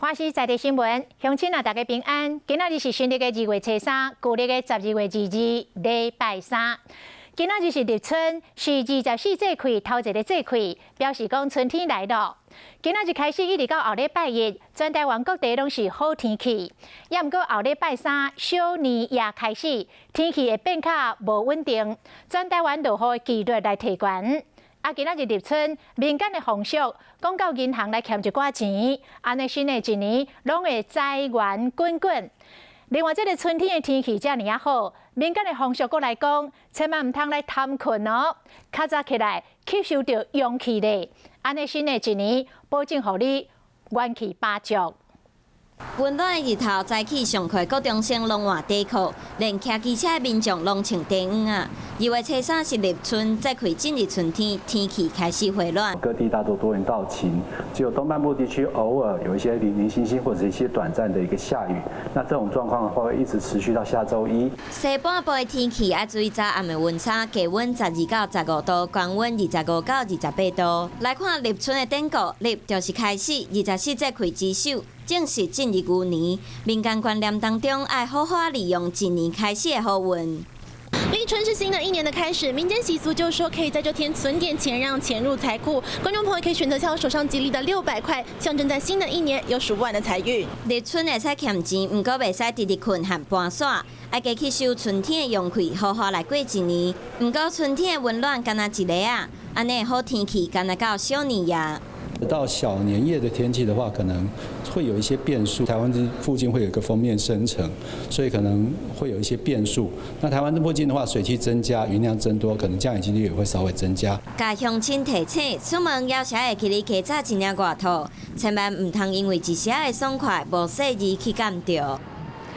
華視在地新聞，鄉親啊，大家平安。今仔日是新曆的2月初3，舊曆的12月22，禮拜三。今仔日是立春，是二十四節氣頭一个節氣，表示講春天來了。今仔日開始一直到後禮拜日，全台灣各地攏是好天氣。也毋過後禮拜三小年夜開始，天氣會變較無穩定，全台灣落雨的幾率來提懸。啊，今仔日立春，民間的風俗，講到銀行來欠一寡錢，按呢新的一年攏會財源滾滾。另外，這个春天的天氣遮爾仔好，民間的風俗閣來講，千萬毋通來貪睏哦，較早起來吸收著陽氣咧，按呢新的一年，保證予你元氣飽足。溫暖的日頭，早起上課國中生攏換短褲，連騎機車的民眾攏穿短襪仔。2月初3是立春，節氣進入春天，天氣開始回暖。各地大多多雲到晴，只有東半部地區偶爾有一些零零星星或者一些短暫的一個下雨。那這種狀況的話，會一直持續到下週一。西半部的天氣愛注意早暗的溫差，低溫12到15度，高溫25到28度。來看立春的典故，立就是開始，二十四節氣之首。正式進入牛年，民間觀念當中愛好好利用一年開始的好運。立春是新的一年的開始，民間習俗就說可以在這天存點錢，讓錢入財庫。觀眾朋友可以選擇像我手上吉利的600塊，象徵在新的一年有數不完的財運。立春會使儉錢，毋過袂使直直睏和盤煞，愛加去收春天的陽氣，好好來過一年。毋過春天的溫暖干焦一下仔，按呢好天氣干焦到小年夜。到小年夜的天氣的話，可能會有一些變數。台灣這附近會有一個鋒面生成，所以可能會有一些變數。那台灣這附近的話，水汽增加，雲量增多，可能降雨幾率也會稍微增加。共鄉親提醒，出門猶是愛會記得加罩一領外套，千萬毋通因為一時的爽快，無細膩去感著。